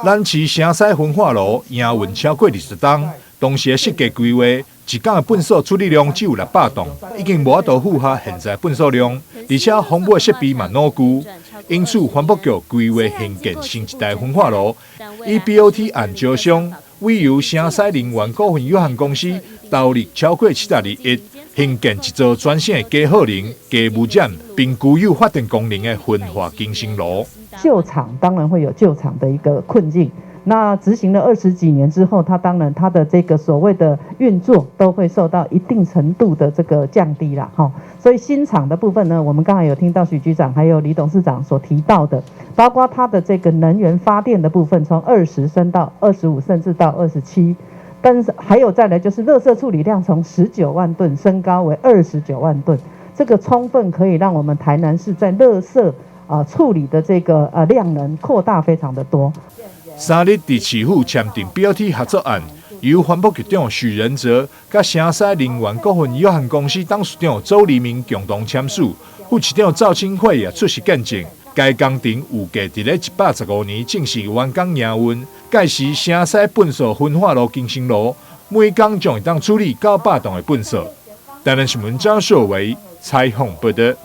咱市城西焚化爐營運超過20冬，當時的設計規劃，一工的糞埽處理量只有600噸，已經無法度負荷現在糞埽量，而且防腐的設備嘛老舊，因此環保局規劃興建新一代焚化爐，以 BOT 案招商，委由城西能源股份有限公司投入超過72億，興建一座全省的低耗能、低污染，並具有發電功能的焚化更生爐。舊廠當然會有舊廠的一個困境。那執行了20幾年之後，它當然它的這個所謂的運作都會受到一定程度的這個降低啦，哈。所以新廠的部分呢，我們剛才有聽到許局長還有李董事長所提到的，包括它的這個能源發電的部分，從20升到25，甚至到27。但是還有再來就是垃圾處理量從19萬噸升高為29萬噸，這個充分可以讓我們台南市在垃圾處理的這個量能擴大非常的多。三日佇市府簽訂 BOT 合作案，由環保局長許仁哲佮城西能源股份有限公司董事長周黎明共同簽署，副市長趙清慧也出席見證。該工程預計佇咧115年正式完工營運，屆時城西糞埽焚化爐更生爐每工將會當處理900噸的糞埽。台南新聞張碩維採訪報道。